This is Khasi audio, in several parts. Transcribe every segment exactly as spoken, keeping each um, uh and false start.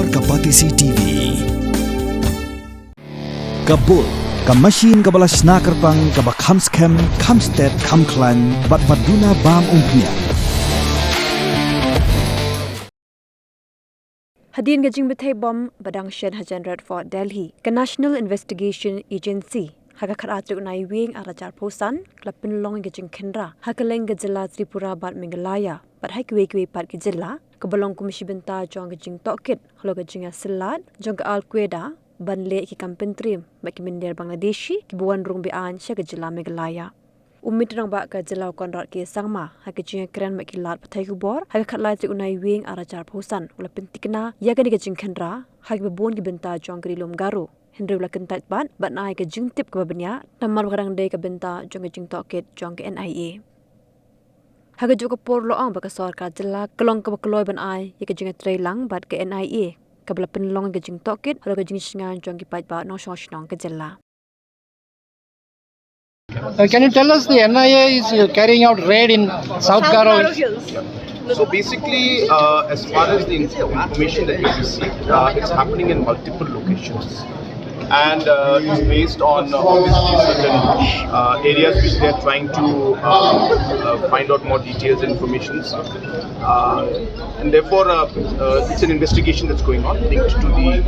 Ka Batesi T V. Ka bul, ka machine kaba la shna kyrpang, kaba kham skhem, kham stet, kham khlaiñ, bad ba duna bam umphniang. Hadien ka jingbthei bom ba dang shen ha Generate Fort Delhi, ka National Investigation Agency, ha ka khatar tarik u Naiwieng arhajar arphew san, ka la pynlong ïa ka jingkhynra ha kylleng ka jylla Tripura bad Meghalaya, bad ha kiwei kiwei pat ki jylla, kaba long kum shi bynta jong ka jingtohkit halor ka jingïasyllad jong ka Al Qaeda ban leh ki kam pyntriem bad ki mynder Bangladeshi kiba wan rung be-aiñ sha ka jylla Meghalaya. U Myntri Rangbah ka jylla u Conrad K Sangma, ha ka jingïakren bad ki lad pathai khubor ha ka khatlai tarik u Naiwieng arhajar arphew san, u la pynthikna ïa kane ka jingkhynra ha kiba bun ki bynta jong ka Ri Lum Garo. Hynrei u la kyntait pat ban ai ka jingtip kaba bniah namar ba ka dang dei ka bynta jong ka jingtohkit jong ka N I A. Ha kajuh ka por u la ong ba ka sorkar jylla ka long kaba kloi ban ai ïa ka jingïatreilang bad ka N I A, kaba la pynlong ïa ka jingtohkit halor ka jingshngaiñ jong ki paidbah nongshong shnong ka jylla. Uh, can you tell us, the N I A is uh, carrying out raid in South Garo Hills? So basically, uh, as far as the inf- information that we received, uh, it's happening in multiple locations. And uh, it's based on, uh, obviously, certain uh, areas which they are trying to uh, uh, find out more details and informations. Uh, and therefore, uh, uh, it's an investigation that's going on linked to the,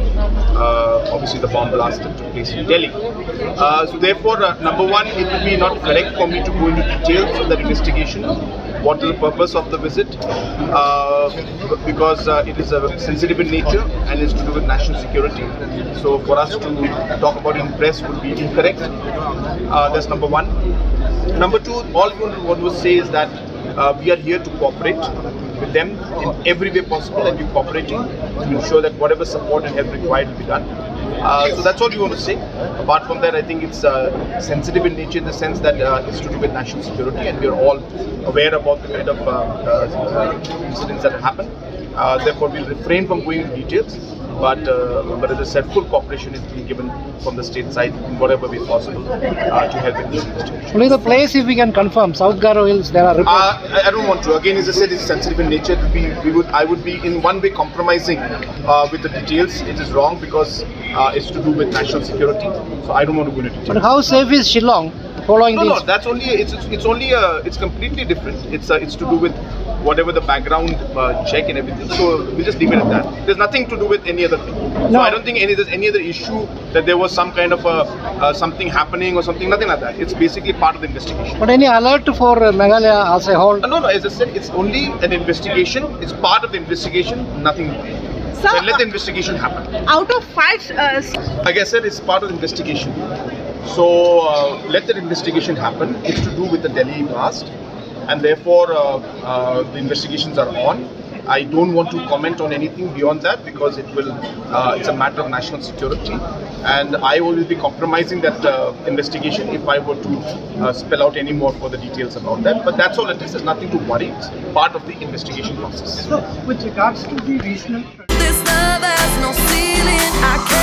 uh, obviously, the bomb blast that took place in Delhi. Uh, so therefore, uh, number one, it would be not correct for me to go into details of that investigation. What is the purpose of the visit? Uh, because uh, it is uh, sensitive in nature and is to do with national security. So for us to talk about it in press would be incorrect. Uh, that's number one. Number two, all we want to say is that uh, we are here to cooperate with them in every way possible, and we're cooperating to ensure that whatever support and help required will be done. Uh, so that's all we want to say. Apart from that, I think it's uh, sensitive in nature in the sense that uh, it's to do with national security, and we are all aware about the kind of uh, uh, uh, incidents that happen. Uh, therefore, we'll refrain from going into details. But, uh, but as I said, full cooperation is being given from the state side in whatever way possible uh, to help in this investigation. Only the place, if we can confirm, South Garo Hills, there are reports. Uh, I, I don't want to. Again, as I said, it's sensitive in nature. It would be, we would, I would be in one way compromising uh, with the details. It is wrong because uh, it's to do with national security. So I don't want to go into details. But how safe is Shillong following No, these? No, that's only, it's, it's, it's only, uh, it's completely different. It's, uh, it's to do with whatever the background uh, check and everything. So we just leave it at that. There's nothing to do with any other thing. So No. I don't think any, there's any other issue that there was some kind of a, uh, something happening or something, nothing like that. It's basically part of the investigation. But any alert for uh, Meghalaya as a whole? Uh, no, no, as I said, it's only an investigation. It's part of the investigation, nothing more. Sir, then let the investigation happen. Out of five, uh, Like I said, it's part of the investigation. So uh, let that investigation happen. It's to do with the Delhi blast, and therefore uh, uh, the investigations are on. I don't want to comment on anything beyond that because it will, uh, it's a matter of national security, and I will be compromising that uh, investigation if I were to uh, spell out any more further details about that. But that's all it is. There's nothing to worry. It's part of the investigation process. So, with regards to the regional This love has no ceiling. I can't